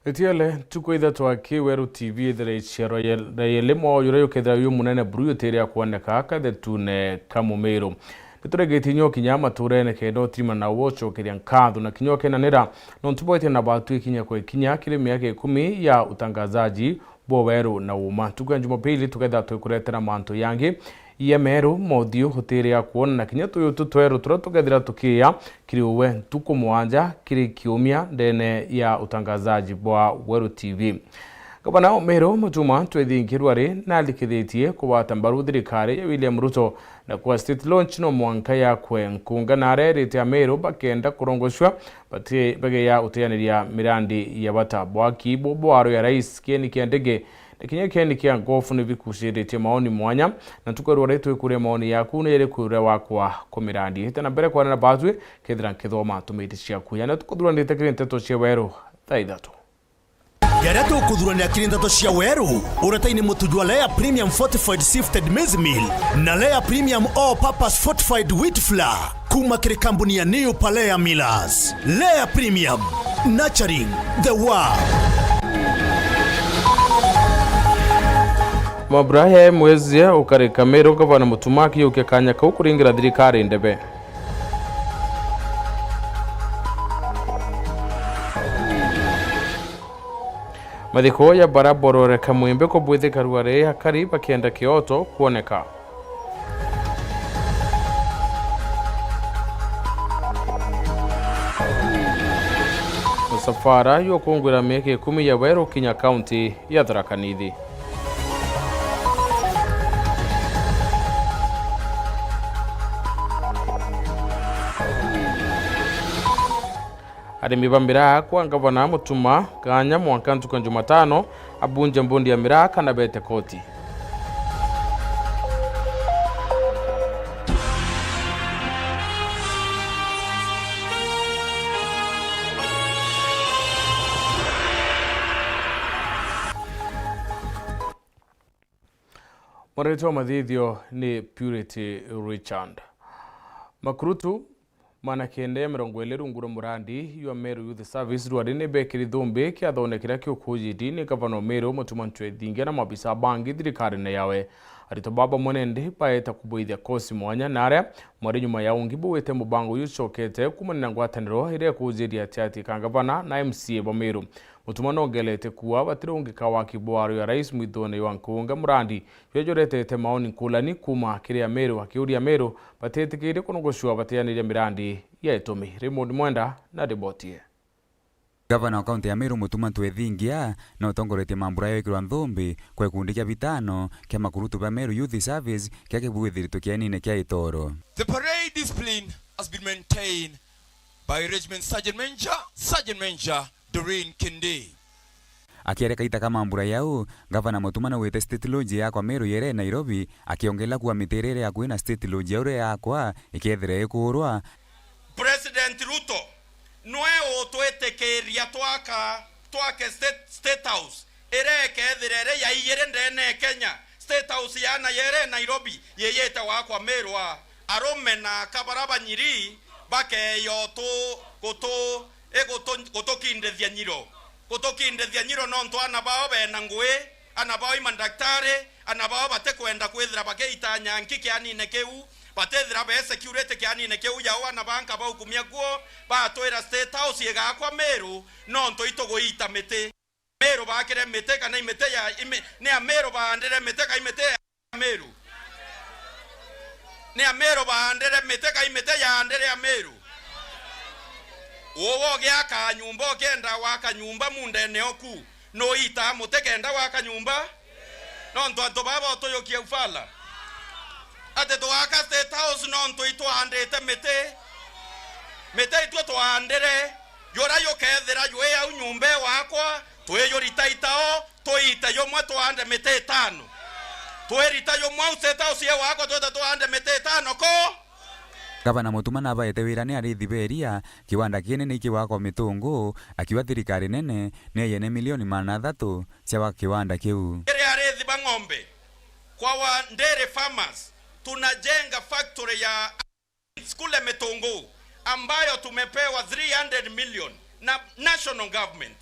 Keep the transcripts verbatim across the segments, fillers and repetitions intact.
Itiele, ntuku ithatu aki Weru T V ithire iciarwa ya Raila Amolo, uria ukethira yu munene buru yutire akwoneka kathetune ka Mumiru. Nituregetie nyo kinya maturene kenda utirima na ucokeria nkatho na kinya ukenanira nontu bwaitie na batu ikinya kwa ikinya kiri miaka ikumi ya utangazaji bwa weru na uma. Ntuku ya Jumapili tukethira twikuretera mantu yangi ya meru mothiu utiri akwona na kinya tuyu tutweru turia tukethira tukiya kiri uwe ntuku mwanja kiri kiumia ndene ya utangazaji bwa Weru T V. Gavana Mumiru Mutuma Twethingirwa ri nathikithitie kugwata mbaru thirikari ya William Ruto na kwa state launch no mwanka yakwe nkunga na arerite Ameru bakenda kurongocua bati bageya uteaniria mirandi ya bata. Bwaki bubwaro ya rais kieni kia ndege na kinya kieni kia ngofu ni bikuciritie maoni mwanya na ntuku ya rwari twikuria maoni yaku ni iriku uria wakwa ku mirandi. Ite na mbere kwanana batwi kethira nkithoma tumiti ciaku. Yana tukuthuranite kiri nteto cia weru thaa ithatu. Jaria tukuthuranira kiri nteto cia weru, uretaini mutu jwa Lea Premium Fortified Sifted Maize Meal na Lea Premium All Purpose Fortified Wheat Flour kuma kiri kambuni ya New Palea Millers. Lea Premium, nurturing the world. Mabura ya mwezi ya ukarika Meru, gavana Mutuma akiyukia kanya kau kuringira thirikari ndebe. Mathiko ya bara bororeka mwimbi kubwithika rwari akari bakienda kioto kuoneka. Musafara yukungwira miaka ikumi ya weru kinya kaunti ya Tharaka Nithi. Arimi ba miraa kwa ngavana Mutuma kanya mwanka ntuku ya Jumatano abunje mbundi ya miraa kana bete koti. Mwarite wa mathithio ni Purity Richard. Makurutu magana kenda ya mirongo iri rungu rwa murandi jwa Meru Youth Service rwari ni bekiri thumbi kiathone kiria kiukujiri ni gavana o Meru Mutuma Ntwethingia na maabisa bangi thirikarine yawe. Aritwa baba mwene ndi baeta kubuithia kosi mwanya na aria mwari nyuma ya ungi bugwite mubango uyu ucokete kuumania na ngwataniro iria ikujiria atiati ka gavana na M C A ba Meru. Mutuma nongelete kuuga batirungika waki bwa aro ya rais mwithone jwa nkunga murandi jwe juretete maoni nkulani kuuma kiri Ameru, akiuria Ameru batitikirie kunogocua bateaniria mirandi ya itumi. Raymond Mwenda na riboti ii. Gavana wa kaunti ya Meru Mutuma Ntwethingia na utongoretie mambura ya gwikirwa nthumbi kwa gikundi kia bitano kia makurutu ba Meru Youth Service kia kibuithiritwe kienine kia Itoro. The parade discipline has been maintained by Regiment Sergeant Major, Sergeant Major Doreen Kindi. Akiaria kaita ka mambura yau, gavana Mutuma naugite State Lodge yakwa Meru yere Nairobi, akiongerera kuuga miti iria iri akui na State Lodge yau ri yakwa ikethira ikuurwa. President Ruto nwe utwitikiria twaka, twake State, State House iria ikethira iri ya ijiri ndene ya Kenya. State House ya na yere Nairobi yiyite wakwa Meru a arume na aka bara banyiri bakeya utu gutu igutu gutukindithia nyiro. Gutukindithia nyiro nontu ana bao bena ngui, ana bao i mandaktari, ana bao batikwenda kwithira bagiita nyanki kianine kiu, batithira be security kianine kiu jau ana ba nkabaukumia kuo, batwira State House igakwa Meru nontu ituguita miti. Meru bakire miti kana imiti ya imi, ni Ameru baandire miti ka imiti ya Ameru? Ni Ameru baandire miti ka imiti yaandire Ameru? Uwe ugiaka nyumba, ukienda gwaka nyumba mundene oku, nuitaa muti kenda gwaka nyumba? Nontu antu baba utuyukia ufala ati tugaka State House nontu itwaandite miti. Miti itwe twaandire, jura jukethira jwi au nyumba iwakwa, twijurita itao, tuite jumwe tuande miti itano. Twirita jumwe au State House iwakwa, twite tuande miti itano ko. Gavana Mutuma nabaete wira ni arithi ba iria, kiwanda kinene ikiwakwa Mitungu, akiuga thirikari nene ni yene milioni magana athatu cia gwaka kiwanda kiu. Kiri arithi ba ng'ombe, kwa wa dairy farmers, tunajenga factory ya kule Mitungu ambayo tumepewa three hundred million na national government,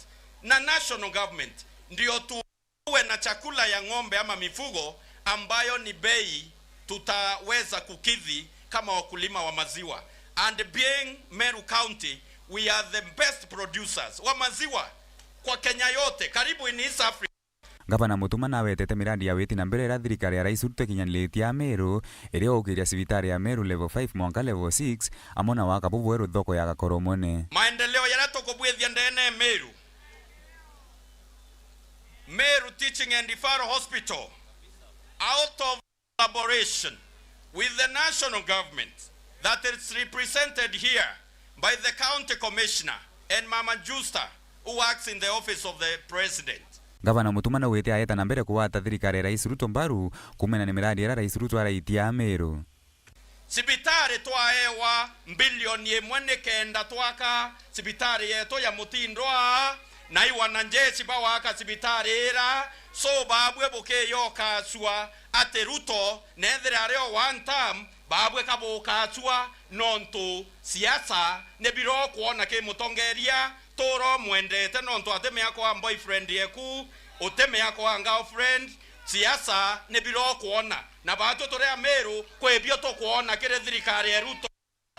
na national government, ndio tuwe na chakula ya ng'ombe ama mifugo ambayo ni bei tutaweza kukidhi kama wakulima wa maziwa. And being Meru County, we are the best producers wa maziwa kwa Kenya yote, karibu in East Africa. Ngavana Mutuma nawetete miradi ya witi na mbere iria thirikari ya Rais Ruto ikinyaniritie Ameru, iria ukiria cibitari ya Meru level five mwanka level six, amwe na waka bubweru thoko ya Gakoromone. Maendeleo yaria tukubwithia ndene Meru, Meru Teaching and Referral Hospital, out of collaboration with the national government that is represented here by the county commissioner and Mama Justa, who works in the office of the president. Ngavana Mutuma naugite aeta na mbere kugwata thirikari ya Rais Ruto mbaru kumena ni miradi iria Rais Ruto araitia Ameru. Cibitari twaewa mbilioni imwe nikenda twaka cibitari yetu ya Mutindwa, na i wanajeshi bawaka cibitari ira, so babwe bukiyokacua ati Ruto nethire ari o one term, babwe kabukacua, nontu siasa ni bira ukwona ki mutongeria, tura umwendete nontu ati miaka wa boyfriend yeku, uti miaka wa girlfriend, siasa ni bira ukwona. Na batwi turi Ameru, kwi bio tukwona kiri thirikari ya Ruto.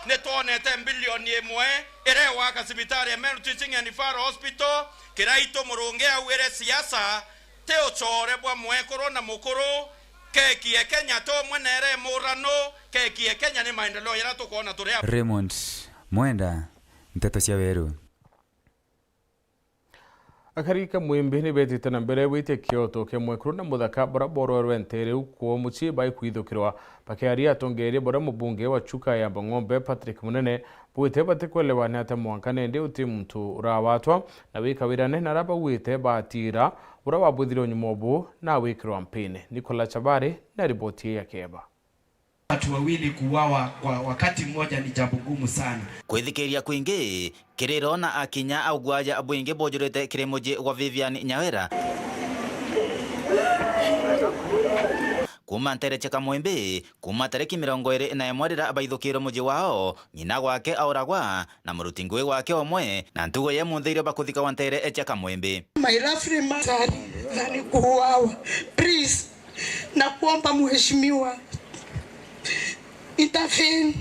Ni twonete mbilioni imwe iria igwaka cibitari ya Meru Teaching and Referral Hospital, Kiraitu Murungi augire siasa ti ucore bwa mwekuru na mukuru, keki ya Kenya ti umwe na iria imurano, keki ya Kenya ni maendeleo yaria tukwona turi a- Raymond Mwenda, Nteto cia Weru. Akari Kamwimbi ni betite na mbere gwitia kioto kia mwekuru na muthaka baria borwerwe ntere iu kwoo mucii baikwithukirwa. Bakiaria atongeeria baria mubunge wa Chuka ya Bang'ombe Patrick Munene bwite batikwelewa ni atia mwanka nendi uti muntu urawatwa na wika wirane na aria bagwite batira uria wabwithire unyuma obu na wikirwa mpini. Nicola Chabari na riboti ii ya keba. Watu wawili kuuawa kwa wakati mmoja ni jambo gumu sana. Kwithikiria kwingi, kiriro na akinya augwaja bwingi bwojurite kiri muji gwa Vivian Nyawera. Kuuma ntere cia Kamwimbi, kuuma tariki mirongo iri na imwe rira baithukirwe muji wao, ng'ina gwake auragwa, na muruti ngui gwake umwe, na ntugo ya munthi irio bakuthikawa ntere cia Kamwimbi. My lovely mother than kuuawa. Please, na kuomba mheshimiwa, intervene.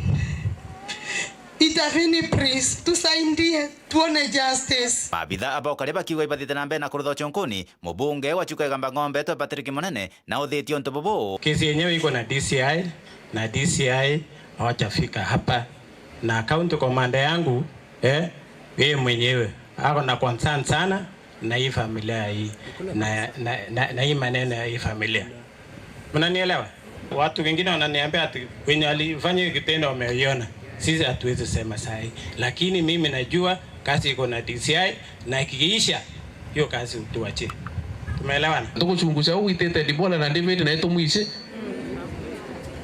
Intervene, please. Tusaidie, tuone justice. Maabitha aba ukari bakiuga ibathite na mbere na kurutha uchonkuni, mubunge wa Chuka Igamba Ng'ombe etwe Patrick Munene na uthitie untu bubu. Kesi yenyewe iko na D C I, na D C I hawajafika hapa, na county commander yangu, eh, yeye mwenyewe ako na concern sana na hii familia hii, na, na, na, na hii maneno ya hii familia. Mnanielewa? Watu wengine wananiambia ati wenye alifanya hiyo kitendo wameiona. Sisi hatuwezi sema sahi, lakini mimi najua kazi iko na D C I, na ikiisha, hiyo kazi tuachie. Tumeelewana? Tuguchungucha uu witite Ebola na David na itumwici.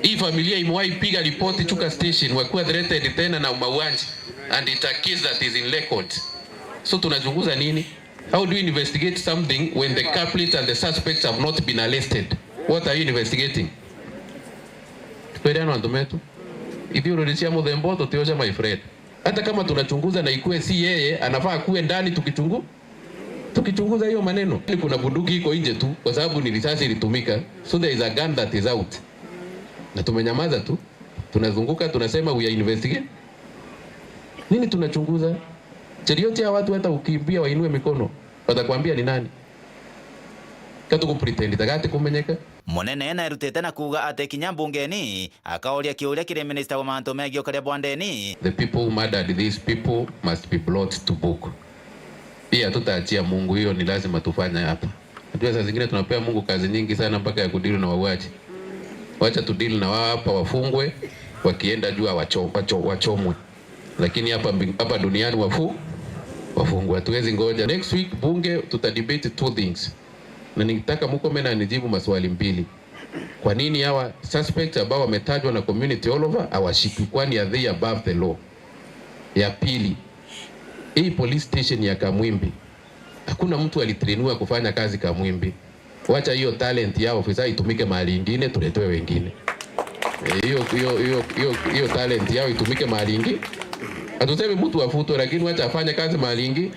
Hii familia imewahi piga ripoti Chuka Station wakiwa threatened tena na mauaji, and it a case that is in record. So tunachunguza nini? How do you investigate something when the culprits and the suspects have not been arrested? What are you investigating? Twirane antu metu. Ithiururi cia muthemba uyu tutioja, my friend. Hata kama tunachunguza na ikue si yeye, anafaa kuwe ndani tukichungu-, tukichunguza hiyo maneno. Ni kuna bunduki iko nje tu, kwa sababu ni risasi ilitumika. So there is a gun that is out. Na tumenyamaza tu. Tunazunguka, tunasema we are investigating. Nini tunachunguza? Cherioti ya watu hata ukimbia wainue mikono, watakwambia ni nani? Katuku pretend tagati kumenyeka. Munene naerutite na kuuga ati kinya mbungeni akauria kiuria kiri minista wa mantu megii ukaria bwa ndeni. The people who murdered these people must be brought to book. Pia tutaachia Mungu, hiyo ni lazima tufanye hapa. Unajua, saa zingine tunapea Mungu kazi nyingi sana mpaka ya kudeal na wauaji. Wacha tudeal na wao hapa, wafungwe, wakienda jua wacho-, wacho-, wachomwe. Lakini hapa mbi-, hapa duniani wafu-, wafungwe. Hatuwezi ngoja. Next week bunge tutadebate two things. Na nitaka Murkomen anijibu maswali mbili. Kwa nini hawa suspects ambao wametajwa na community all over hawashikwi? Kwani are they above the law? Ya pili, hii police station ya Kamwimbi, hakuna mtu alitrainiwa kufanya kazi Kamwimbi. Wacha hiyo talent ya ofisa itumike mahali ingine, tuletewe wengine. Eh, hiyo, hiyo, hiyo, hiyo, hiyo talent yao itumike mahali ingi. Hatusemi mtu afutwe, lakini wacha afanye kazi mahali ingi.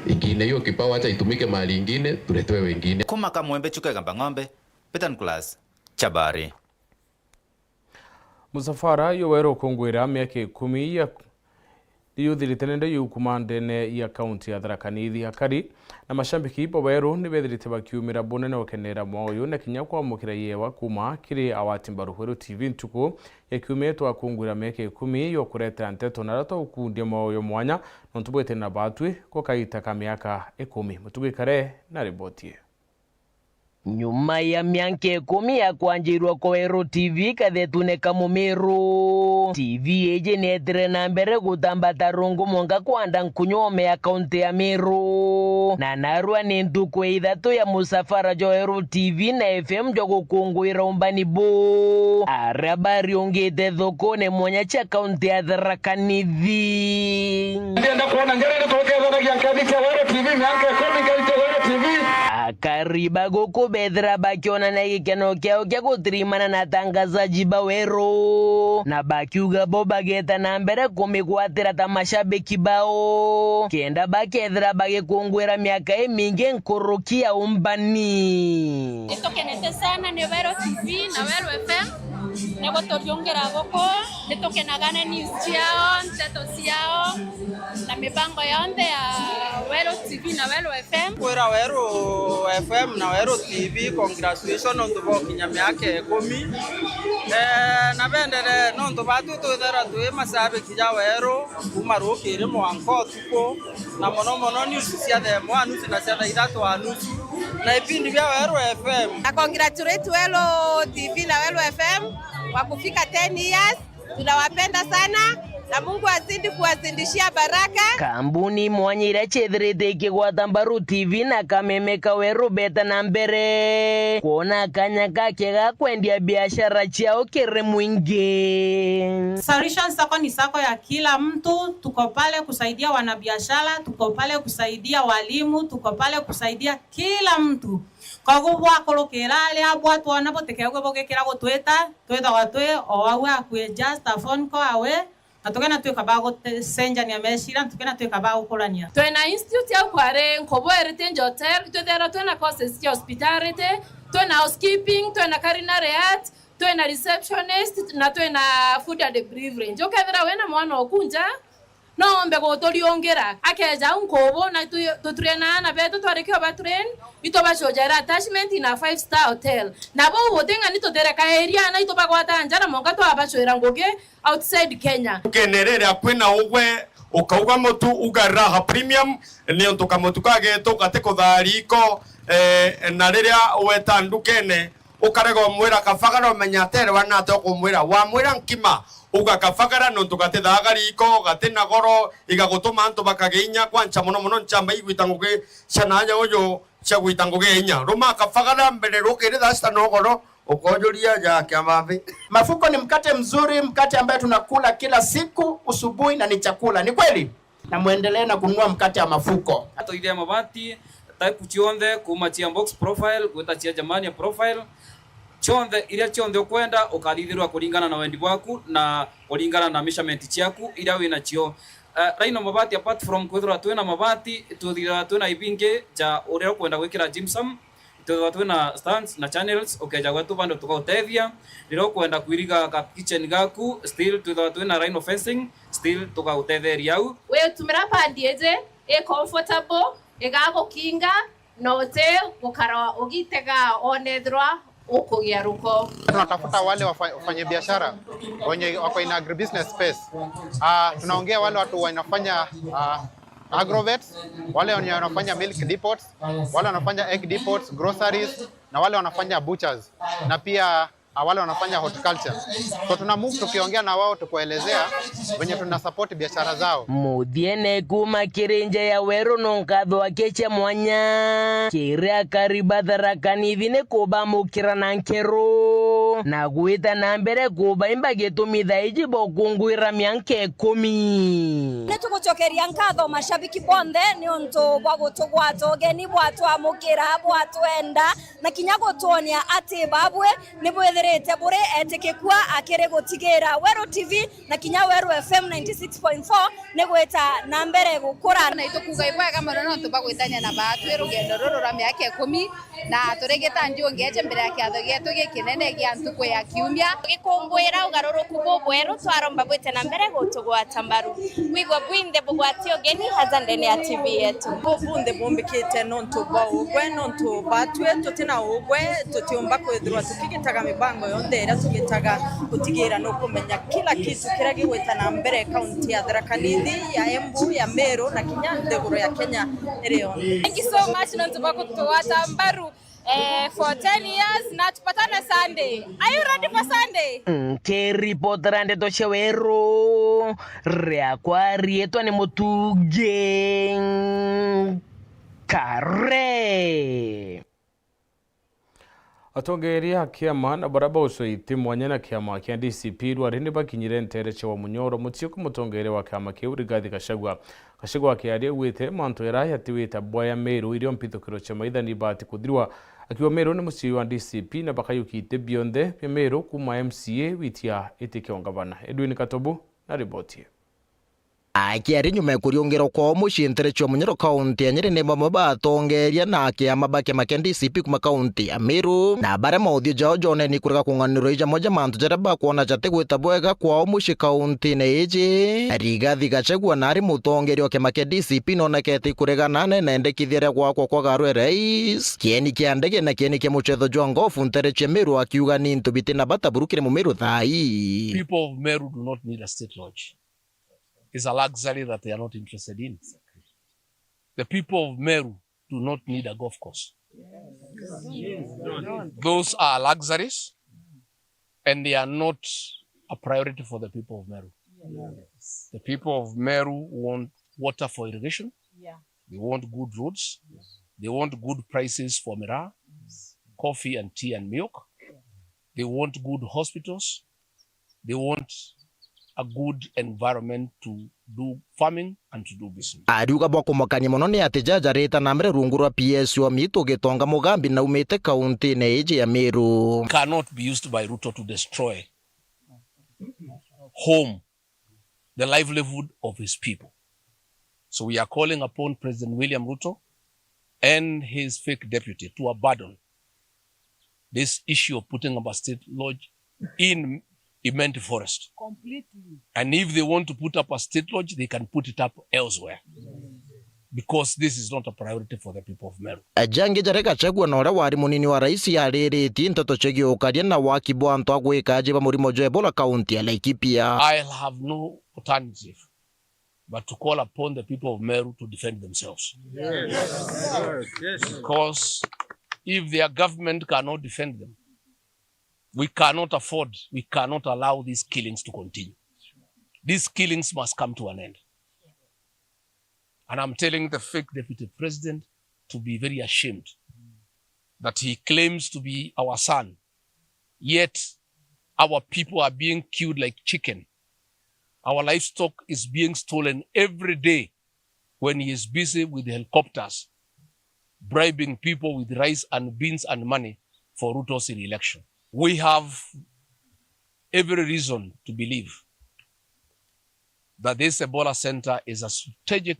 Ingine hiyo kipawa, acha itumike mahali ingine, tuletewe wengine. Kuma Kamwembe Chuka Igamba Ng'ombe, Peter Nicholas, Chabari. Musafara jwa Weru ukungwira miaka ikumi ya, ni juthirite nende ju kuma ndene ya kaunti ya Tharaka Nithi. Akari na mashambiki ba Weru ni bethirite bakiumira bunene gukenera mwao uyu na kinya kwamukira iewa kuma kiri awati mbaru. Weru T V ntuku ya kiumia twakungwira miaka ikumi ya kuretera nteto na aria twagukundia mwao uyu mwanya nontu bwitire na batwi kwa kaita ka miaka ikumi. Mutugi Kare na riboti ii. Nyuma ya mianka ikumi ya kwanjirua kwa Weru T V kathetune ka Mumiru, T V iji nietire na mbere gutambata rungu mwanka kwanda nkunyome ya kaunti ya Miru. Na narua ni ntuku ya ithatu ya musafara jwa Weru T V na F M jwa gukungwira umbani bu aria bariungite thokone mwanya cia kaunti ya Tharaka Nithi. Ndienda kuona ngere ni tukethanagia nkathi cia Weru T V, mianka ikumi nkathi cia Weru T V. Akari ba guku bethira bakionania gikeno kiao kia gutirimana na atangazaji ba Weru, na bakiuga bo bageta na mbere kumigwatira ta mashabiki bao, kenda bakethira bagikungwira miaka imingi nkuruki ya umbani. Nitukenete sana ni Weru T V na Weru F M. Nigututhungira guku, nitukenaga na news ciao, nteto ciao, na mibango yonthe ya Weru T V na Weru F M. Kwira Weru F M na Weru T V, congratulations nontu bwa gukinya miaka ikumi. Eh, na bendere nontu batu twithera twi mashabiki ja Weru kuma rukiri mwanka utuku, na mono mono news cia thaa imwe a nusu na cia thaa ithatu a nusu, na ipindi bia Weru F M. Na congratulate Weru T V na Weru F M kwa kufika ten years. Tunawapenda sana na Mungu azidi kuwazidishia baraka. Kambuni mwanya iria ciithirite ikigwata mbaru T V na kameme ka Weru beta na mbere kwona kanya gakega kwendia biashara ciao kiri mwingi. Solution Sacco ni sacco ya kila mtu. Tuko pale kusaidia wanabiashara, tuko pale kusaidia walimu, tuko pale kusaidia kila mtu. Koguo bwakurukira aria bwatwona butikegwe bugikira gutwita, twithagwa twi o au akui, just a phone call away, na tukena twika ba gucenjania meciria, na tukena twika ba gukurania. Twina institute au kwari Nkobo Heritage Hotel, itwithira twina courses cia hospitality, twina housekeeping, twina culinary arts, twina receptionist, na twina food and beverage. Ukethira wina mwana oku nja, no ombe guturiungira. Akeja au Nkubu, na tu-, tuturie na aana betu, twarikia oba train, itubacujera attachment in a five star hotel. Na bau guti ng'ani tutireka area, na itubagwata njara mwanka twabacwira ngugi outside Kenya. Ukenerere akwina ugwe, ukauga mutu, uga raha premium, ni untu kamutu kagetu gati kuthari iko, eh, na riria weta ndukene, ukarega umwira kabagara, umenya aterewa nate ukumwira. Wamwira nkima, uga kabagara, nontu gatithaga riko, gati na goro, igagutuma antu bakagia inya, kwancha mono mono nchamba igwita ngugi cia naaja uju cia gwita ngugi ya inya. Ruma kabagara mbere rukiri thaa sita na ugoro, ukojuria ja kia mabi. Mafuko ni mkate mzuri, mkate ambaye tunakula kila siku usubuhi na ni chakula. Ni kweli? Na mwendelee na kununua mkate ya mafuko. Atoithia mabati, type cionthe, kuuma cia box profile, gwita cia Germania profile, cionthe, iria cionthe ukwenda, ukathithirwa kuringana na wendi bwaku na kuringana na measurement ciaku iria winacio. Eh, Rhino Mabati, apart from kwithirwa twina mabati, twithirwa twina ibingi ja uria ukwenda gwikira gypsum, twithirwa twina stands na channels, ukeja gwetu bado tukautethia. Riria ukwenda kwiriga ka kitchen gaku, still twithirwa twina Rhino fencing, still tukagutetheria au. Witumira pad iji i comfortable, igagukinga, na uti gukara ugitega onethirwa ukugia ruko. Tunatafuta wale wafa-, wafanyabiashara wenye wako in agribusiness space. Ah, tunaongea wale watu wanafanya, ah, agrovets, wale wenye wanafanya milk depots, wale wanafanya egg depots, groceries, na wale wanafanya butchers, na pia, ah, wale wanafanya horticulture. So tuna move tukiongea na wao, tukuelezea venye tuna support biashara zao. Muthiene kuma kiri nja ya Weru no nkatho ake cia mwanya kiri akari ba Tharaka Nithi ni kubamukira na nkero. na gwita na mbere kubaimba gitumi thaa iji bokunguira mianka ikumi. Ni tugucokeria nkatho mashabiki bonthe ni untu bwa gutugwata ugeni, bwatwamukira, bwatwenda, na kinya gutwonia ati babwe ni bwithirite buri etikikua akiri gutigira Weru T V na kinya Weru F M ninety six point four ni gwita na mbere gukura. Na itukuga ibwega mono nontu bwa gwitania na baatwi rugendo ruru rwa miaka ikumi, na turigita njuongeeje mbere ya kiatho gietu gikinene gia ntuku ya kiumia. Tugikunguira ugaruruku bubweru, twaromba bwite na mbere gutugwata mbaru. Bwigwe bwinthe bugwati ugeni aja ndene ya T V yetu. Bubunthe bumbikite nontu bwa ugwe, nontu baatwi tuti na ugwe, tutiumba kwithirwa tukigitaga mibango yonthe iria tugitaga. Gutigira nukumenya kila kitu kiria gigwita na mbere kaunti ya Tharaka Nithi, ya Embu, ya Meru na kinya nthiguru ya Kenya iri yonthe. Thank you so much nontu bwa gutugwata mbaru, eh, for ten years, na tupatane Sunday. Are you ready for Sunday? Nkiripotera ndeto cia Weru, riakwa riitwa ni Mutungi Kare. Atongeeria a kiama na baria baucwa iti mwanya na kiama kia D C P rwari ni bakinyire nteere cia Wamunyoro mucii ku mutongeeria wa kiama kiu Rigathi Gachagua. Gachagua akiaria augite mantu jaria jatiwita bwaya Meru irio mpithukiro cia maitha ni ibati kuthirwa, akiuga Meru ni mucii wa D C P na bakayukia iti bionthe bia Meru kuuma M C A gwitia iti kia ungavana. Edwin Katobu na riboti ii. Akiaria nyuma ya kuriungirwa kwao mucii nteere cia Wamunyoro kaunti ya Nyeri ni bamwe ba atongeeria na akiama ba kiama kia D C P kuuma kaunti ya Meru, na baria mauthiu jao joneni kurega kung'anirwa i jamwe ja mantu jaria bakwona jatigwita bwega kwao mucii kauntiine iji. Rigathi Gachagua nari mutongeeria wa kiama kia D C P nonekete ikuregana na nendekithia ria gwakwa kwa Garu Airways, kieni kia ndege na kieni kia mucetho jwa ngofu nteere cia Meru, akiuga ni into biti na bata buru kiri Mumeru thaa ii. People of Meru do not need a state lodge. Is a luxury that they are not interested in. The people of Meru do not need a golf course. Those are luxuries and they are not a priority for the people of Meru. The people of Meru want water for irrigation. They want good roads. They want good prices for miraa, coffee and tea and milk. They want good hospitals. They want a good environment to do farming and to do business. Ariuga bwa kumukania mono ni ati jaja rita na mbere rungu rwa P S O mitu Gitonga Mugambi naumite kauntiine iji ya Meru. Cannot be used by Ruto to destroy home, the livelihood of his people. So we are calling upon President William Ruto and his fake deputy to abandon this issue of putting up a state lodge in Imenti Forest. Completely. And if they want to put up a state lodge, they can put it up elsewhere. Because this is not a priority for the people of Meru. Jangi jaria Gachagua na uria wari munini wa rais yariritie nteto ciegie ukaria na waki bwa antu a gwika aji ba murimo jwa Ebola kaunti ya Laikipia. I'll have no alternative but to call upon the people of Meru to defend themselves. Yes. Yes. Because if their government cannot defend them, we cannot afford, we cannot allow these killings to continue. These killings must come to an end. And I'm telling the fake deputy president to be very ashamed that he claims to be our son, yet our people are being killed like chicken. Our livestock is being stolen every day when he is busy with helicopters bribing people with rice and beans and money for Ruto's re-election. We have every reason to believe that this Ebola center is a strategic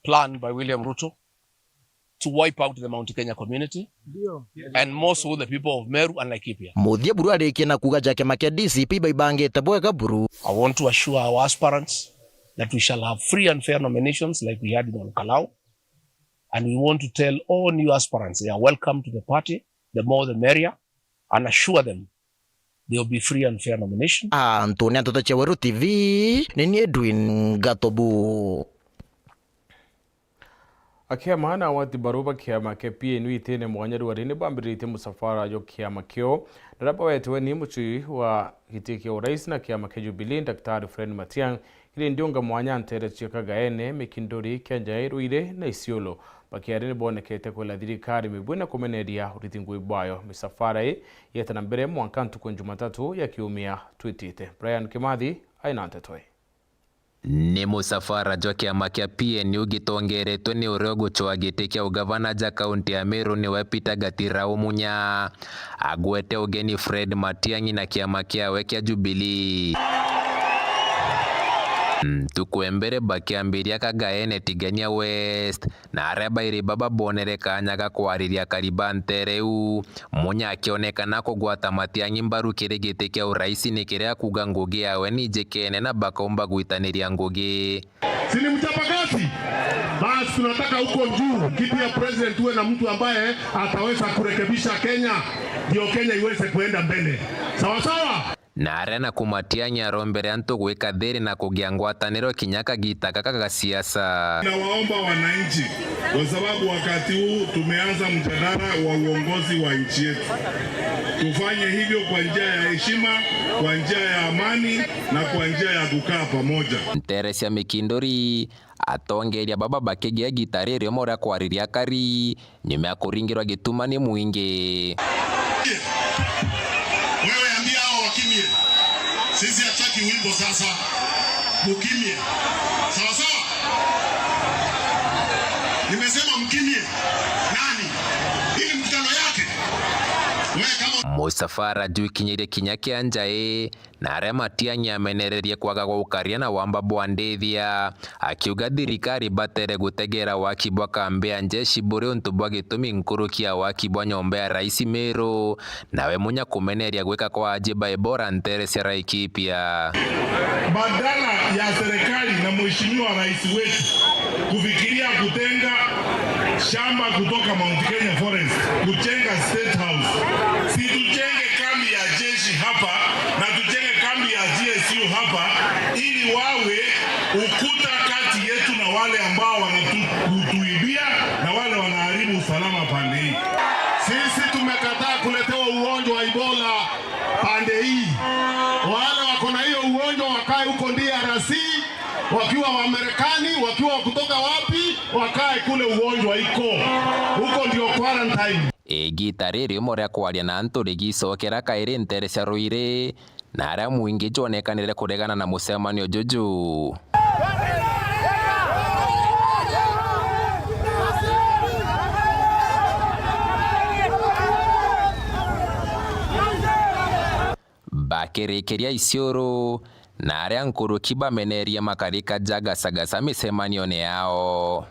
plan by William Ruto to wipe out the Mount Kenya community and more so the people of Meru and Laikipia. Muthia buru arikie na kuuga ja kiama kia D C P baibangite bwega buru. I want to assure our aspirants that we shall have free and fair nominations like we had in Olkalau. And we want to tell all new aspirants they are welcome to the party, the more the merrier, and assure them there will be free and fair nomination. Antu ni Nteto cia Weru T V, ni ni Edwin Gatobu. Akiama na agwati mbaru ba kiama kia P N U itine mwanya rwari ni bambiritie musafara jwa kiama kio, na raba wetwe ni mucii wa giti kia urais na kiama kia Jubilee, Daktari Fred Matiang'i, Kiri ndiunga mwanya nteere cia Kagaene, Mikinduri, Kianjai, Ruiri na Isiolo, bakiaria ni bonekete kwela thirikari mibui na kumeneria urithingi bwayo. Misafara ii yeta na mbere mwanka ntuku Jumatatu ya kiumia twitite. Brian Kimathi aina nteto ii. Ni musafara jwa kiama kia P N U gitongeretwe ni uria ugucwaa giti kia ugavana ja kaunti ya Meru niwe Peter Gatirau Munya. Agwete ugeni Fred Matiang'i na kiama kiawe kia Jubilee. Ntuku e mbere bakiambiria Kagaene Tigania West, na aria bairi baba bonere kanya ga kwariria akari ba nteere iu, Munya akionekana kugwata Matiang'i mbaru kiri giti kia urais ni kiria akuuga ngugi yawe ni njikene na bakaumba gwitaniria ngugi. Si ni mchapakazi? Basi tunataka huko juu, kiti ya president, uwe na mtu ambaye ataweza kurekebisha Kenya, ndio Kenya iweze kuenda mbele. Sawa sawa? Na aria na ku Matiang'i arombere antu gwika thiri na kugia ngwataniro kinya kagita gaka ga siasa. Nawaomba wananchi, kwa sababu wakati huu tumeanza mjadala wa uongozi wa nchi yetu, tufanye hivyo kwa njia ya heshima, kwa njia ya amani na kwa njia ya kukaa pamoja. Nteere cia Mikinduri, atongeria baba bakigia gita riri umwe ria kwariria akari, nyuma ya kuringirwa gituma ni mwingi. Wewe ambia hao wakimie. Sisi hatutaki wimbo sasa. Mukimie. Sawa sawa? Nimesema mkimie. Nani? Ili mkutano yake. Wewe kama Musafara jwikinyirie kinya Kianjai, na aria Matiang'i amenererie kwaga gwa ukaria na wamba bwa ndithia, akiuga thirikari batere gutegera waki bwa kambi ya njeshi buri untu bwa gitumi nkuruki ya waki bwa nyomba ya rais Meru, nawe Munya kumeneria gwika kwa ajiba ibora nteere cia Laikipia. Badala ya serikali na mheshimiwa rais wetu kufikiria kutenga shamba kutoka Mount Kenya Forest, kujenga State House, si tujenge kambi ya jeshi hapa na tujenge kambi ya G S U hapa, ili wawe ukuta kati yetu na wale ambao wanatuibia na wale wanaharibu usalama pande hii. Sisi tumekataa kuletewa ugonjwa wa Ebola pande hii. Wale wako na hiyo ugonjwa wakae huko D R C, wakiwa wa Marekani, wakiwa kutoka wapi, wakae kule ugonjwa iko. Huko ndio quarantine. Igita riri umwe ria kwaria na antu rigicokera kairi nteere cia Ruiri, na aria mwingi jwonekanire kuregana na mucemanio juju. Bakirikiria Isiolo, na aria nkuruki bamenerie makarika ja gasagasa micemanione yao.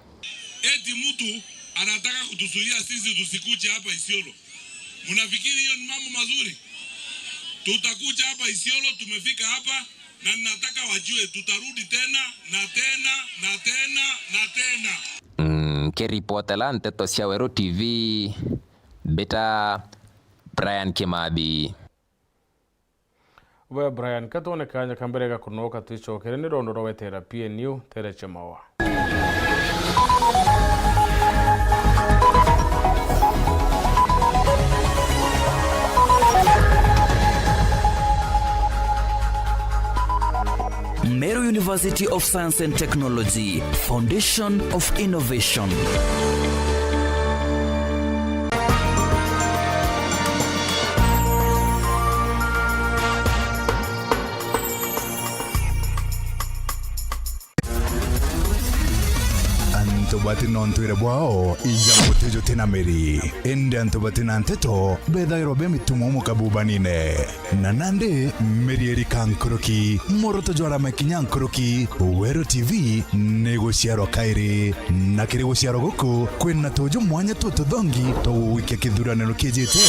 Eti mtu anataka kutuzuia sisi tusikuje hapa Isiolo. Mnafikiri hiyo ni mambo mazuri? Tutakuja hapa Isiolo, tumefika hapa, na nataka wajue tutarudi tena, na tena, na tena, na tena. Mm, nkiripotela nteto cia Weru T V, mbita Brian Kimathi. We Brian, katwone kanya ka mbere ga kunoka twicokere ni rondo rwa wetera P N U, tere cia mawa. Meru University of Science and Technology, Foundation of Innovation. Antu bati na untwire bwao, ija muti juti na miri. Indi antu bati na nteto bethairwa be mitumo mukabubanine. Na nandi miri irika nkuruki, muoroto jwarama kinya nkuruki. Weru T V ni guciarwa kairi, na kiri guciarwa guku kwina tuju mwanya tututhongi twa gugwikia kithuraniro kijite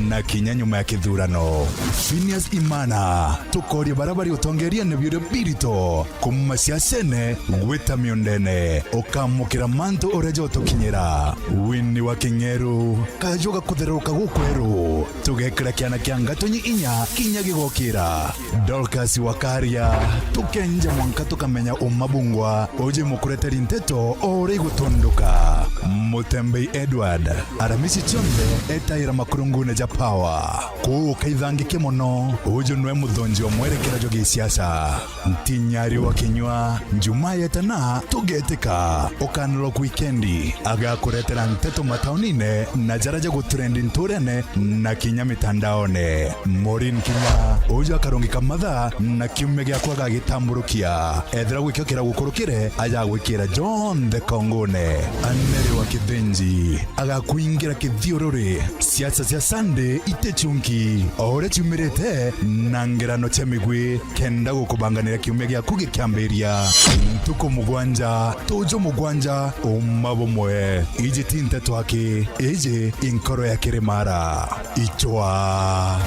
na kinya nyuma ya kithurano. Phineas Imana, tukoria baria bari utongeriene biuria birito, kuma siasene gwita miundene, ukamukira mantu uria jotukinyira. Winnie wa King'eru, kaju ga kuthereruka gukweru, tugekira kiana kia ngatonyi inya kinya gigokira. Dorcas wa Karia, tukenja mwanka tukamenya uma bungwa, uji mukureteri nteto o uria igutunduka. Mutembei Edward, aramisi cionthe etaira makurungune ja Power. Kuu ukaithangikia mono, uju nwe muthonji wa mwerekera jwa gisiasa. Ntinyari wa kinywa, Njumaa yetana, tugetika. Ukanelwa ku wikendi, agakuretera nteto mataunine na jara ja gutrend nturene na kinya mitandaone. Maureen Kinya, uju akarungika mathaa na kiumia giakwa agagitamburukia. Ethira gwikio kira gukurukire, ajagwikira jonthe kongone. Anere wa Kithinji, agakwingira kithiururi. Siasa cia Sunday ite chunki, o uria ciumirite na ngerano cia migwi, kenda gukubanganira kiumia giaku gikiambiria. Ntuku mugwanja, tuju mugwanja, uma bumwe. Iji ti nteto aki, iji i nkoro ya kirimara. Ichwa.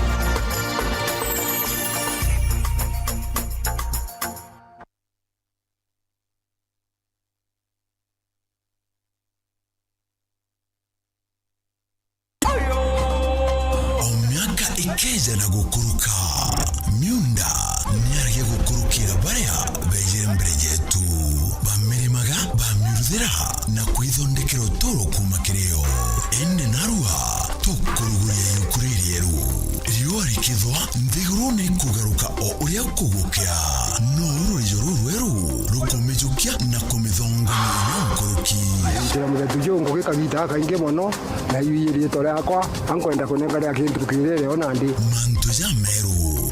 O miaka ikeeja na gukuruka, miunda niarege gukurukira baria beejire mbere yeetu. Bamirimaga, bamiuruthira, na kwithondekera uturo kuuma kiri yo. Indi narua tukuruguria iuku ririeru. Riua rikithwa, nthiguru ni ikugaruka o uria kugukea. No uru ruijo rurweru rukumijukia na kumithongoria inya nkuruki. Njira muthetu ju ngugi kagiita gakaingi mono, na iu ii riitwa riakwa, ankwenda kunenkanira kintu kiriri o nandi. Mantu jameru,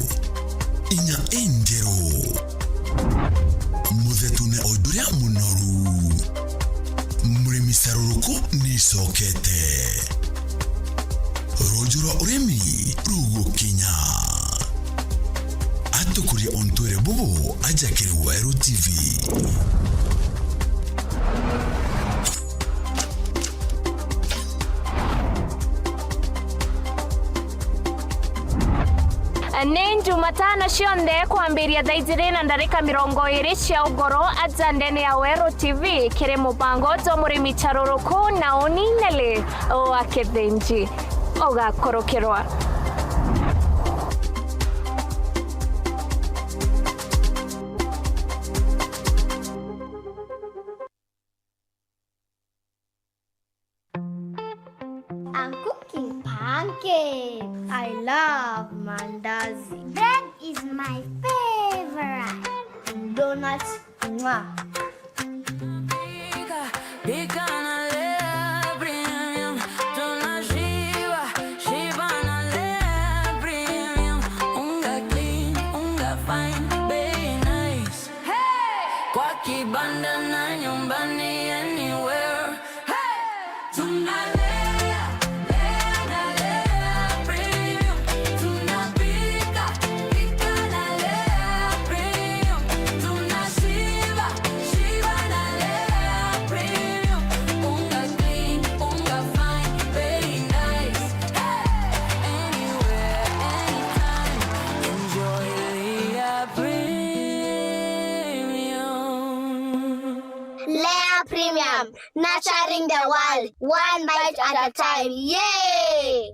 inya injeru. Muthetune o juria munoru. Murimi caruruku ni icokete. Ruuju rwa urimi rugukinya. Atukurie ontwire bubu aja kiri Weru T V. Ni Jumatano cionthe kwambiria thaa ijiri na ndarika mirongo iri cia ugoro, aja ndene ya Weru T V kiri mubango jwa murimi caruruku na uni Nelly wa Kithinji. Ugakurukirwa. I'm cooking pancakes. I love mandazi. Bread is my favorite. Donuts, mwah. Pika, pika na Lea Premium. Tunashiba, shiba na Lea Premium. Unga clean, unga fine, bei nice. Hey! Kwa kibanda na nyumbani, anywhere. Hey! Tunalea, lea na Lea Premium. Tunapika, pika na Lea Premium. Tunashiba, shiba na Lea Premium. Unga clean, unga fine, very nice. Hey! Anywhere, anytime. Enjoy Lea Premium. Lea Premium, nurturing the world, one bite at a time. Yay!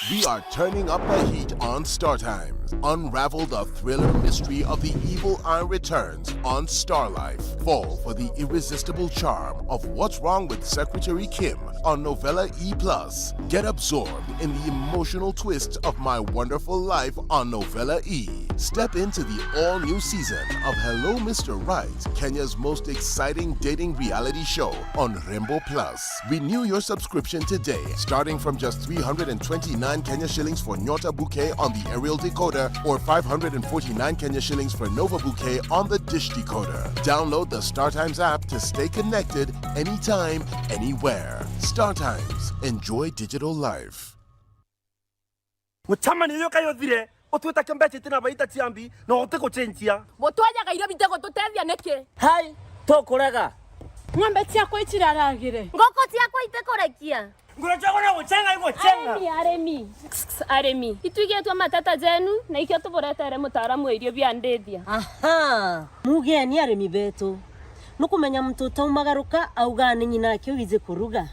We are turning up the heat on Star Times. Unravel the thriller mystery of the evil eye returns on Star Life. Fall for the irresistible charm of What's Wrong with Secretary Kim on Novella E plus. Get absorbed in the emotional twists of My Wonderful Life on Novella E. Step into the all-new season of Hello Mister Right, Kenya's most exciting dating reality show on Rembo Plus. Renew your subscription today, starting from just three hundred and twenty-nine Kenya shillings for Nyota Bouquet on the aerial decoder or five hundred and forty-nine Kenya shillings for Nova Bouquet on the dish decoder. Download the StarTimes app to stay connected anytime, anywhere. StarTimes. Enjoy digital life. Gucamania uyu kayo thire, utwita kia mbeca itina baita ciambi, na uti gucenjia. Gutwajaga irio bite gututethia niki? Hai, tukurega. Ng'ombe ciakwa iciraragire. Ngoko ciakwa itikurekia. Ngura ciakwa no gucenga igucenga. Arimi, arimi. Kss, kss, arimi. Itwigetwe mateta jenu, na ikio tuburetere mutaaramu wa irio bia ndithia. Aha, mugeni arimi betu. Nukumenya muntu utaumagaruka auga ni nyina ake wiji kuruga.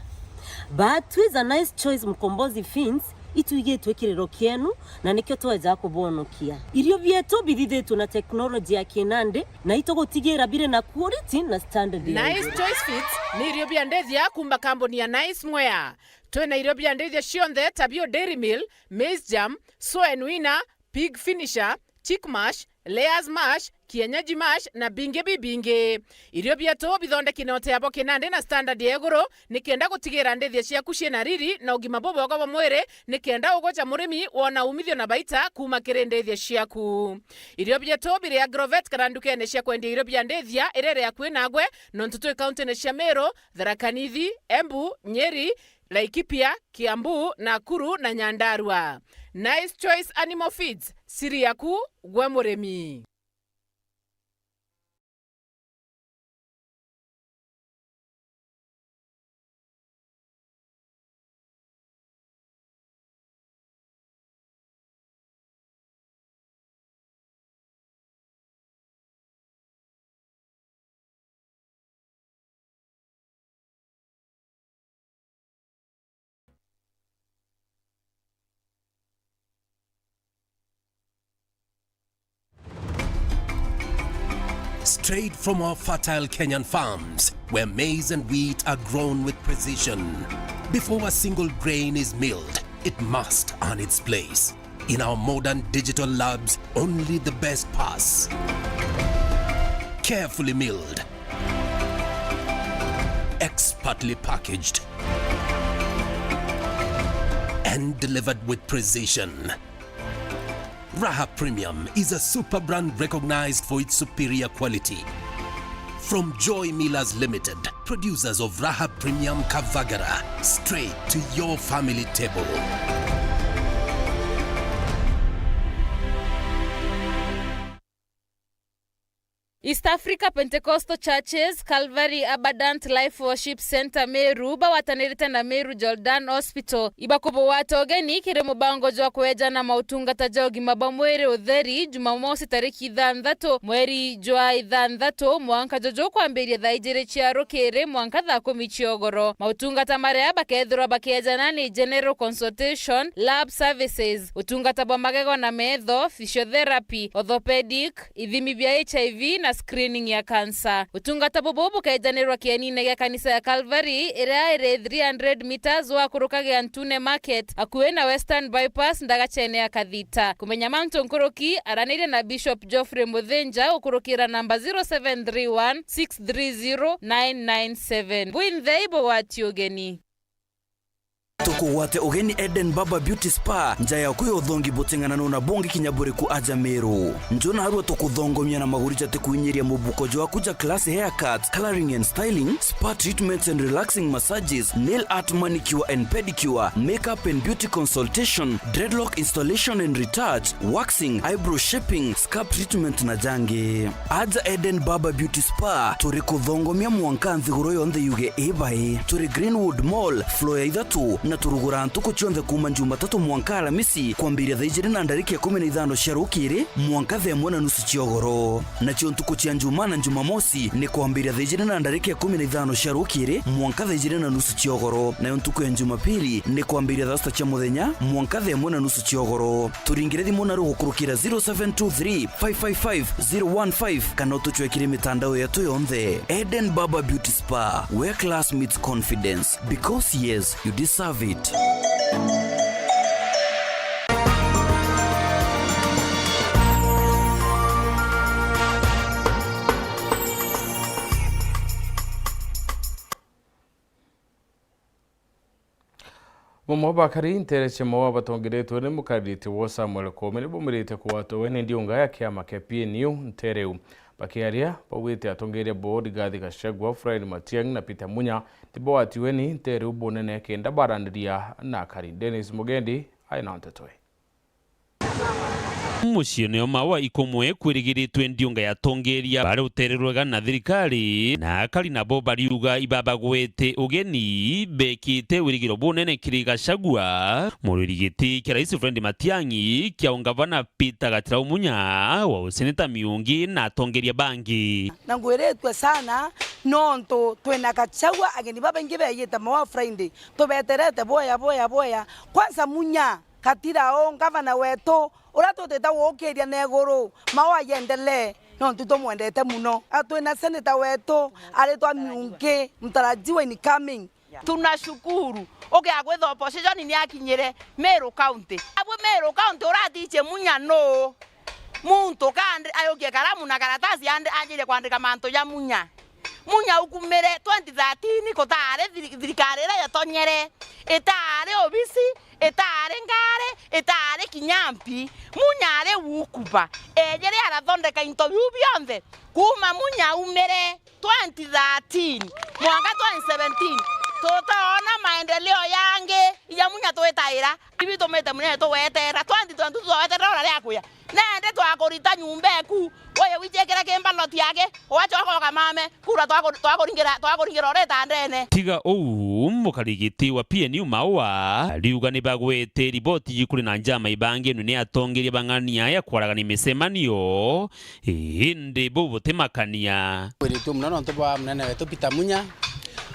But with a nice choice Mkombozi Feeds, Itwigitwe kiriro kienu, na nikio tweja kubonokia. Irio bietu bithithitwe na teknoloji ya kinandi, na itugutigira biri na quality na standard ya Nice iguru. Choice Fits ni irio bia ndithia kuuma kambuni ya Nice Mwea. Twina irio bia ndithia cionthe ta bio Dairy Meal, Maize Germ, Soen Winner, Pig Finisher, Chick Mash, Layers Mash, Kienyeji Mash na bingi bibingi. Irio bietu bithondeki na uteabo kinandi na standard ya iguru, nikenda gutigira ndithia ciaku ciina riri na ugima bubwega bwa mwiri, nikenda ugoca murimi wona umithio na baita kuuma kiri ndithia ciaku. Irio bietu biri Agrovet kana ndukene cia kwendia irio bia ndithia iria iri akui nagwe, nontu twi kauntine cia Meru, Tharaka Nithi, Embu, Nyeri, Laikipia, Kiambu, Nakuru na Nyandarua. Nice Choice Animal Feeds, siri yaku gwe murimi. Straight from our fertile Kenyan farms, where maize and wheat are grown with precision. Before a single grain is milled, it must earn its place. In our modern digital labs, only the best pass. Carefully milled, expertly packaged, and delivered with precision. Raha Premium is a super brand recognized for its superior quality. From Joy Millers Limited, producers of Raha Premium Kavagara, straight to your family table. East Africa Pentecostal Churches, Calvary Abundant Life Worship Centre Meru bagwatanirite na Meru Jordan Hospital ibakubugwata ugeni kiri mubango jwa kwejana mautungata ja ugima bwa mwiri utheri, Jumamosi tariki ithanthatu mweri jwa ithanthatu, mwanka juju kwambiria thaa ijiri cia rukiri mwanka thaa kumi cia ugoro. Mautungata maria bakethirwa bakiejana ni general consultation, lab services, utungata bwa magego na metho, physiotherapy, orthopedic, ithimi bia H I V na screening ya cancer. Utungata bubu bukejanirwa kienine gia kanisa ya Calvary, iria iri three hundred meters wakurukagia Ntune Market, akui na Western Bypass, ndagachene ya Kathita. Kumenya mantu nkuruki, araniria na Bishop Geoffrey Muthinja ukurukira namba zero seven three one six three zero nine nine seven. Bwinthe ibugwati ugeni. Tukugwate ugeni Eden Barber Beauty Spa, nja yaku ya uthongi buting'ananu na bungi kinya buriku aja Meru. Nju narua tukuthongomia na maguri jatikuinyiria mubuko jwaku ja class haircut, coloring and styling, spa treatments and relaxing massages, nail art, manicure and pedicure, makeup and beauty consultation, dreadlock installation and retouch, waxing, eyebrow shaping, scalp treatment na jangi. Aja Eden Barber Beauty Spa, turi kuthongomia mwanka nthiguru yonthe yuge ibai. Turi Greenwood Mall, floor ya ithatu, na turuguraa ntuku cionthe kuuma Jumatatu mwanka Alamisi, kwambiria thaa ijiri na ndarika ikumi na ithano cia rukiri, mwanka thaa imwe na nusu cia ugoro. Nacio ntuku cia Njumaa na Jumamosi, ni kwambiria thaa ijiri na ndarika ikumi na ithano cia rukiri, mwanka thaa ijiri na nusu cia ugoro. Nayo ntuku ya Jumapili, ni kwambiria thaa sita cia muthenya, mwanka thaa imwe na nusu cia ugoro. Turingire thimu naru gukurukira zero seven two three, five five five, zero one five, kana utucwekire mitandao yetu yonthe. Eden Barber Beauty Spa, where class meets confidence. Because yes, you deserve it. Bamwe bakari ntere cia maua batongeretwe ni mukariri Tiwo Samuel Koome ni baumirite kugwatwa ugeni ndiunga ya kiama kia P N U ntere iu. Bakiaria, baugite atongeria bo Rigathi Gachagua, Fred Matiang'i na Peter Munya ni bagwati ugeni ntere iu bunene kenda baraniria na akari. Dennis Mugendi aina nteto ii. Muciine o maua ikumwe kwirigiritwe ndiunga ya atongeria bari utere rwega na thirikari, na akari nabo bariuga ibabagwete ugeni bekite wirigiro bunene kiri Gachagua, muriri giti kia Rais Fred Matiang'i, kia ungavana Peter Gatirau Munya, wa useneta Miungi na atongeria bangi. Na ngwiritue sana Nontu twina Gachagua, ageni babaingi beeyite Maua Friday, tubeterete bwea, bwea, bwea. Kwanza Munya, Katira o ngavana wetu, uria tutite guukiria na iguru, Maua yendelee, nontu tumwendete muno. A, twina senator wetu, aritwa Miungi, mtarajiwa incoming. Tunashukuru. Ukia kwitha opposition ni akinyire Meru County. Abwe Meru County uratichie Munya nuu? Muntu kandi ayukie karamu na karatasi ande-, anjirie kwandika mantu ja Munya. Munya ukumire twenty thirteen, kutaari thiri-, thirikari iria yatonyere, itaari obisi, itaari ngari, itaari kinya mpi. Munya ari wukuba. Ejere arathondeka into biu bionthe. Kuuma Munya umire twenty thirteen mwanka twenty seventeen, tutoona maendeleo yangi ija Munya twitaira. Ibitumite munene tugweterera twenty twenty-two, tugweterera ura riakuya. Nende twakurita nyumba eku, uye wichekera kimba noti yake, ugachoka ukamame, kura twaku-, twakuringira, twakuringira uri itandene. Tiga uu, mukari giti wa P N U Maua ariuga ni bagwete riboti kuri na njama ibangi ni atongeria bang'ania ya kwaragania micemanio, indi bu butimakania. Twiritue muno nontu bwa munene wetu Peter Munya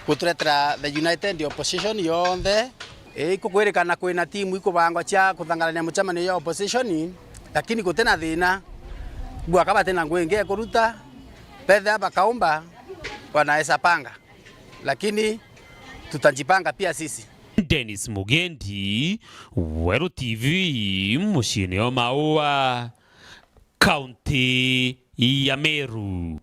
guturetera the united opposition yonthe. Ii, ikukwirikana kwina timu ikubangwa cia kuthangarania mucemanio ya opposition, lakini gutina thina. Gwaka batina ngui ingi ekuruta, bethira bakaumba, wanaweza panga, lakini tutajipanga pia sisi. Dennis Mugendi, Weru T V, muciini o Maua, kaunti ya Meru.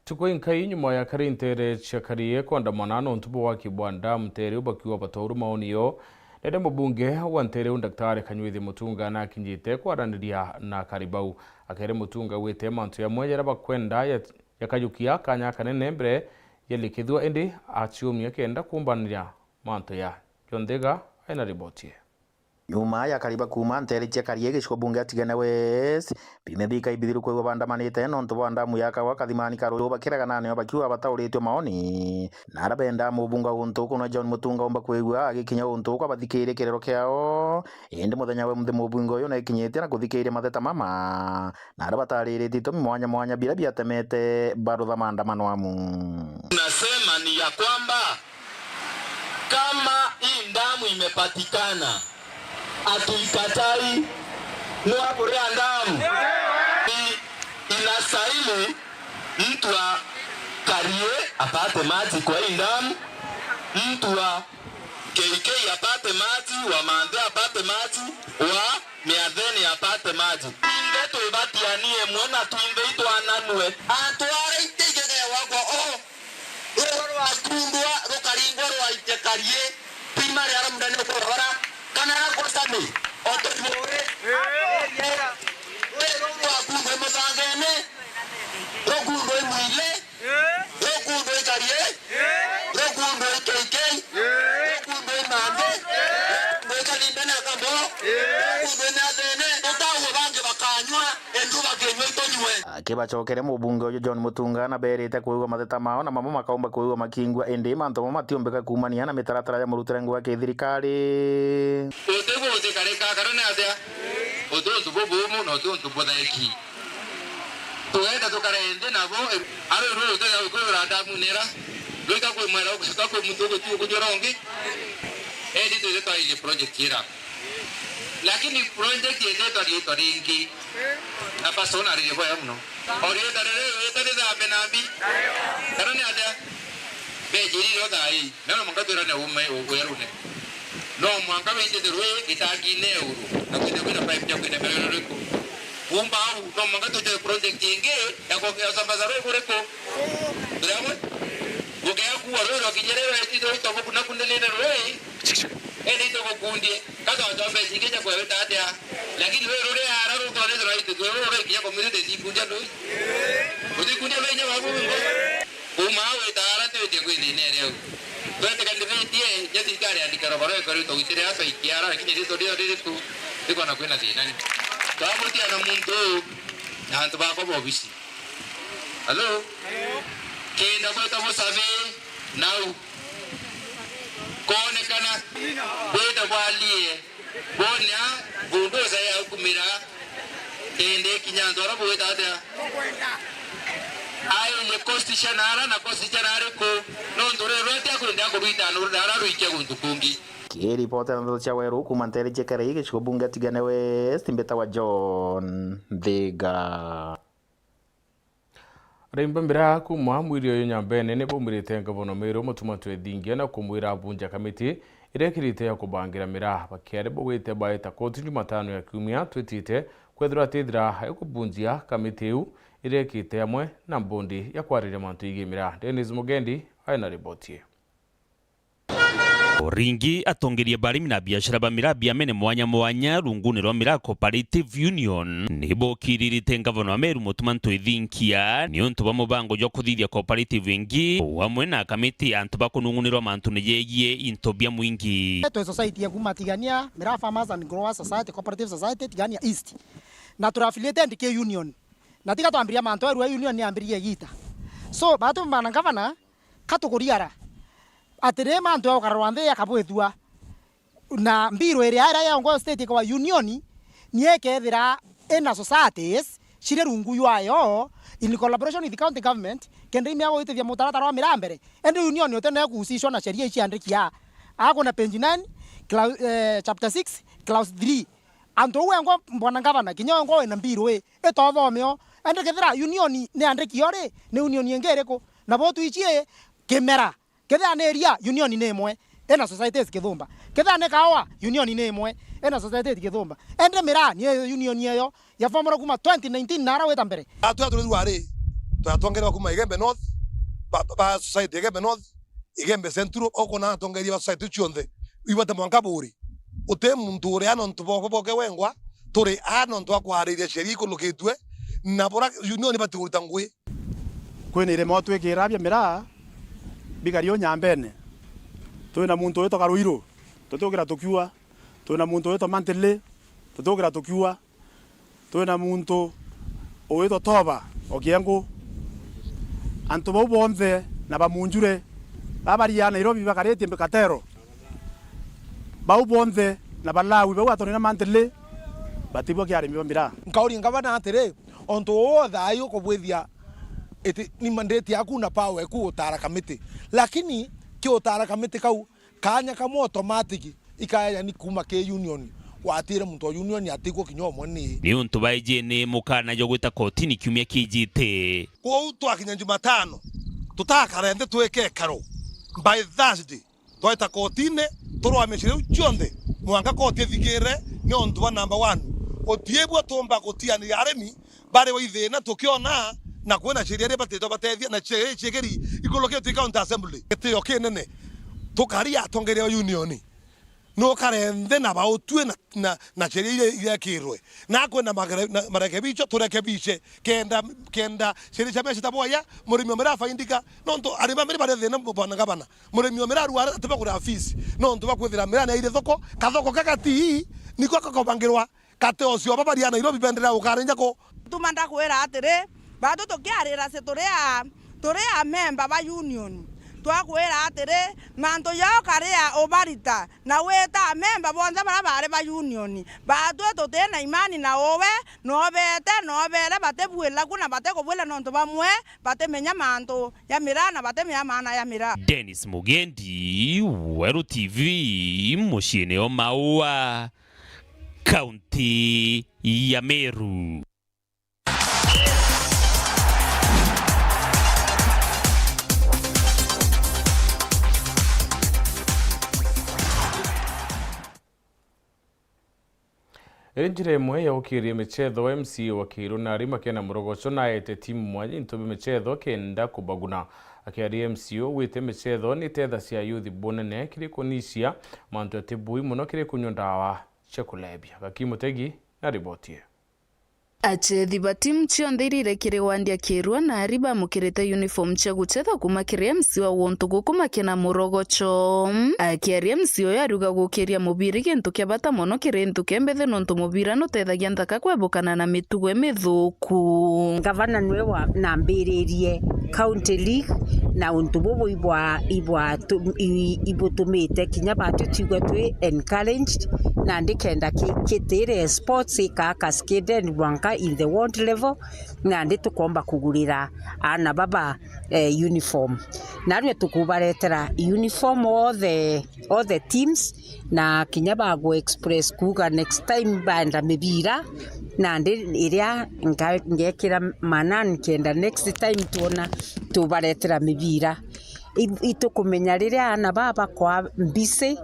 Ntuku inkai nyuma ya kari nteere cia Karie kwandamana nontu bwa waki bwa ndamu nteere u bakiuga batouru maoni yo. Nende mubunge wa nteere u Daktari Kanywithi Mutunga nakinyite kwaraniria na akari bau. Akere Mutunga gwite mantu jamwe jaria bakwenda ya, yakajukia kanya kanene mbere yalikithua, indi aciumia kenda kumbaniria mantu ya. John Thega aina riboti ye. Nyuma ya akari ba kuuma nteere cia Karie gicigo bunge ya Tigania West, bime bika ibithiru kwigua bandamanite nontu bwa ndamu yakagwa kathimani ka ruju bakiregana nio bakiuga batauritue maoni. Na aria benda mubunge wa guntu kunwa John Mutunga umba kwigua agikinya guntu kwa bathikiirie kirero kiao. Indi muthenya wa umunthi mubunge uyu nekinyite na kuthikiiria matheta mama. Na aria batariritie itumi mwanya mwanya biria biatemete barutha maandamano amu. Nasema ni ya kwamba kama hii damu imepatikana, hatuikatai. Ni wa kuria damu. I-, inastahili mtu wa Karie apate maji kwa hii damu, mtu wa K K apate maji, wa Manthe apate maji, wa Miathene apate maji. Twinthe twibatianie mwe na twinthe itwananue. Antu aria iteigegewagwa o, rwiro rwakundwa rukaringwa rwaite Karie, primary aria munene ukurwara, kana aria kwa Sami, o turi buwi. Rwiro rwakundwa i Muthangene, rukundwa i Mwile, rukundwa i Karie, rukundwa i K K, rukundwa i Manthe, rukundwa i Kathimbe na Kambo, rukundwa i Miathene, tutauwe bangi bakanywa, endu bakinywa itunywe. Akibacokere mubunge uju John Mutunga na berite kwigua matheta mao na mamo makaumba kwigua makingua, indi mantu mamo matiumbika kuumania na mitaratara ya murutire ngugi ya kithirikari. Uti guthika rika, kana ni atia? Uti untu bubumu na uti untu buthaiki. Tugenda tukare nthi nabo, ari ruru rutega kwibira ndamu nira, rwika kwi mwera, rwika kwi muntu uguti ukunyura ungi. Endi twithe twairie project ira. Lakini project yethetwa riitwa ringi. Na pastor na riri boya muno. O riitwa riri, riitwa ni thambe na mbi. Kana ni atia? Bejirire o thaa ii. Na no mwanka twirane ume, u-, werune. No mwanka witite rwi gitangine uru. Na kwithe kwina pipe ya kwina mbere ruriku. Kuumba au, no mwanka twite project ingi ya kuongea usambaza rwi kuriku. Turi amwe? Gukea kuwa rwi rwa kinyere wetite rwitwa gukuna kunenene rwi. Indi itugukundie. Kathotho mbeca ingi cia kweweta atia? Lakini rwi ruri ara ruthonete rwaititwe ruru rwikinya community tikundia ndui. Utikundia menya babu ngo. Kuuma au itaara twitie kwi thina iria u. Twetikanithitie, nya thirikari yandika rubaro ikaritwa gwitire aca ikiara, lakini rito rio ririku, rikona kwina thina ni. Twamutia na muntu uyu, na antu bakwa ba obisi. Hello? Kenda gwita busabe, nau. Kwonekana, gwita bwalie, bonia, bunduza ya ukumira, kende kinya antu ara bwita atia? Ai, Cost cia naara na cost cia naari ku, nontu rwirwa atia kwenda kurwita nuru naara rwikia guntu kungi. Kiripota ndeto cia Weru kuuma nteere cia Kerai, gicigo bunge Tigania West, mbita wa John Nthiga. Arimba miraa kuuma mwiri uyu Nyambene ni baumirite ngavana Meru Mutuma Twethingia na kumwira abunja kamiti iria ikirite ya kubangira miraa. Bakiari baugite baita koti Jumatano ya kiumia twitite kwethirwa atithira ekubunjia kamiti iu iria ikite amwe na mbondi ya kwariria mantu igii miraa. Dennis Mugendi aina riboti ii. Ringi atongeria ba arimi na biashara ba miraa biamene mwanya mwanya runguni rwa Miraa Cooperative Union ni bokiririte ngavana wa Meru Mutuma Ntwithinkia niuntu bwa mubango jwa kuthithia cooperative ingi, o amwe na kamiti ya antu ba kunungunirwa mantune jegie into bia mwingi. Twi society ya kuma Tigania, Miraa Farmers and Growers Society, Cooperative Society, Tigania East. Na turi affiliated ki union. Na tiga twambiria mantu, erua union ni yambiririe igita. So, batu bana ngavana, katukuriara. Atiri mantu ya gukararwa nthi yakabwithua. Na mbiru iria iria ya Ongo State ikawa union, ni ikethira ina societies ciri rungu ywayo in collaboration with county government, kenda imia gwitithia mutaratara wa miraa mbere. Indi union utene kuhusishwa na sheria ici andiki a, akuna page nine, clau-, eh, chapter six, clause three. Antu uu engwa bwana ngavana, kinya engwa wina mbiru ii, itothomeo. Indi kethira union ni andiki yo ri, ni union ingi iriku? Na bo twichie kimera. Kethira ni iria, union ni imwe, ina societies kithumba. Kethira ni kaua, union ni imwe, ina societies kithumba. Indi miraa ni union eyo ya formula kuma twenty nineteen na ara wita mbere. Atu atu rwa ri, twatongerwa kuma Igembe North, ba, ba society Igembe North, Igembe Central, ukona atongeria ba society cionthe. Ibate mwanka buri. Uti muntu uri a nontu bokwe boke wengwa, turi a nontu bwa kwariria sheria ikulukitue, na bura union ibati kurita ngui. Kwina irima utwikira bia miraa bigari u Nyambene. Twina muntu witwa Karuiru, tutukira tukiua. Twina muntu witwa Mantili, tutukira tukiua. Twina muntu ugwitwa Toba o Kiengu. Antu bau bonthe na bamunjure, baba baria Nairobi bakaritie mbikatero. Bau bonthe na Balawi bau atoni na Mantili, batibua kia arimi ba miraa. Nkauria ngavana atiri, ontu uu thaai ukubwithia iti ni mandate yaku na power eku utara kamiti. Lakini ki utara kamiti kau, kaanya kamwe automatic ikaeja ni kuuma ki union, watire muntu wa union atigwo kinya umwe ni. Niuntu baiji ni mukana jwa gwita kotini kiumia kijite. Kwou twakinya Jumatano, tutakare nthi twike ikaro. By Thursday, twaita kotini, turwamie ciria iu cionthe, mwanka koti ithikire, niuntu bwa number one. Utiibua tumba gutiania arimi, bari wa ithina tukiona, na kwina sheria iria batitwe batethia, na sheria iciikiri ikulukitue county assembly. Gitio kinene, tukari atongeria ba union, nukare nthi na bautue na, na, na sheria iria irekirwe, na kwina magere-, na marekebicho turekebiche, kenda, kenda sheria cia miraa citaboya, murimi wa miraa afaindika, nontu arimi ba miraa bari thina bwana ngavana, murimi wa miraa arwara atiba kuria fees, nontu bakwithira miraa ni aire thoko, kathoko kaka ti niko kakobangirwa. Kate ucio baba baria Nairobi benderea gukarenja ku? Tuma ndakwira atiri, batu tukiarira ci turi a, turi a memba ba union. Twakwira atiri, mantu jao karia ubarita, na wita a memba bonthe baria bari ba union. Batwi tuti na imani na uwe, nobete, nobere batibwira ku na batikubwira nontu bamwe batimenya mantu ja miraa na batimenya maana ja miraa. Dennis Mugendi, Weru T V, muciini o Maua. Kaunti ya Meru. Iri njira imwe ya gukiria michetho, M C A wa Kiiru na ari makena murogoco na aete timu mwanya into bia michetho kenda kubaguna. Akiaria M C A augite michetho ni itethacia youth bunene kiri kunisia mantu ati bui muno kiri kunywa ndawa cia kulebia. Gaki Mutegi na riboti iyo. Achethi ba timu cionthe iria iri kiri wandi ya Kiirua na ari bamukirite uniform cia guchetha kuma kiri M C A wa guntu guku makena murogocho. Akiaria M C A uyu ariuga gukiria mubira i gintu kia bata mono kiri nthuki mbithi nontu mubira nutethagia nthaka kwebukana na mitugo imithuku. Ngavana niwe wa-, nambiririe County League, na untu bubu ibwa-, ibwatu-, i-, ibutumite kinya batu tiigua twi encouraged, nandi kenda ki-, kitire sports ikaa cascaded mwanka in the world level, nandi tukomba kugurira aana baba, eh, uniform. Narua tukubaretera uniform all the, all the teams, na kinya bagu express kuuga next time baenda mibira, nandi iria nga-, ngekira manan kenda next time twona tubaretera mibira. I-, itukumenya riria aana baa bakwa mbisi,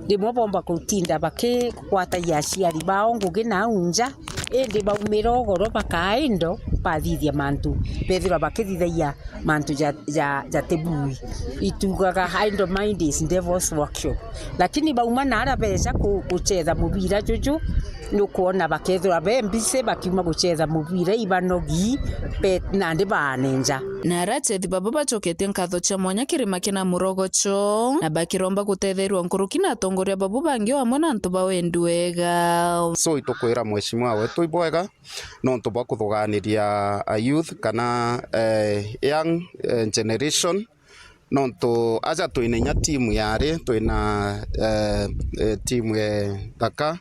rimwe bomba gutinda bakigwatagia aciari bao ngugi nau nja, indi baumira ugoro bakaa indo bathithia mantu, bethirwa bakithithagia mantu ja, ja, jatibui. Itugaga idle mind is devil's workshop. Lakini bauma nara beja ku-, gucetha mubira juju, nukwona bakethirwa be mbisi bakiuma gucetha mubira ibanogi, be-, nandi baane nja. Na ara achethi babo bacoketie nkatho cia mwanya kirima kina murogocho, na bakiromba gutetherua nkuruki na atongoria babo bangi o amwe na antu ba wendi wega. So, itukwira mheshimiwa wetu ibwega nontu bwa kuthuganiria a youth kana, eh, young, eh, generation, nontu aja twina inya timu yari, twina, eh, eh, timu ya thaka,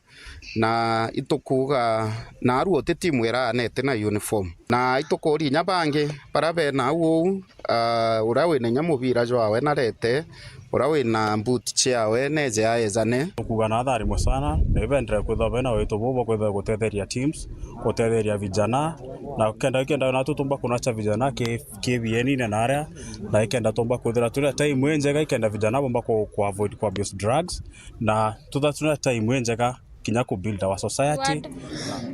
na itukuuga naarua uti timu iraanete na uniform. Na itukuuria inya bangi baria bena au uu, ah, uria wina inya mubira jwawe narete, uria wina mbuti ciawe neje aejane. Tukuuga na athari musana, na ibendere kwithirwa bena wito buu bwa kwithirwa gutetheria teams, gutetheria vijana, na kenda, kenda natu tumba kunacha vijana ki, ki bienine na aria, na ikenda tumba kwithira turi na time injega, ikenda vijana bomba ku, ku avoid ku abuse drugs, na tutha turi na time injega kinya ku build our society. Word.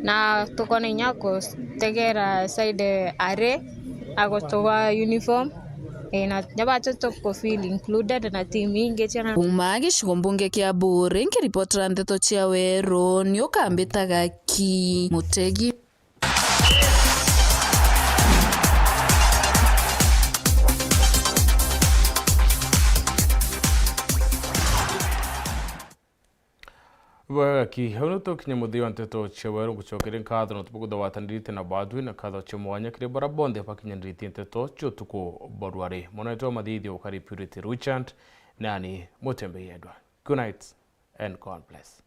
Na tukona inya gutegera side are agutuga uniform, eh, na nyabatu tuku feel included na team ingi ciana. Kuma gicigo mbunge kia Buuri, nkiripotera nteto cia Weru, ni ukambitaga ki Mutegi. Bwega ki, au nitukinya muthia wa nteto cia Weru. Ngucokeria nkatho nontu bwa kwithirwa watanirite na batwi na nkatho cia mwanya kiri baria bonthe bakinyaniritie nteto cia utuku bwa rwari. Mwana wetu wa mathithio ukari Purity Richard, nani Mutembei Edward. Good night and God bless.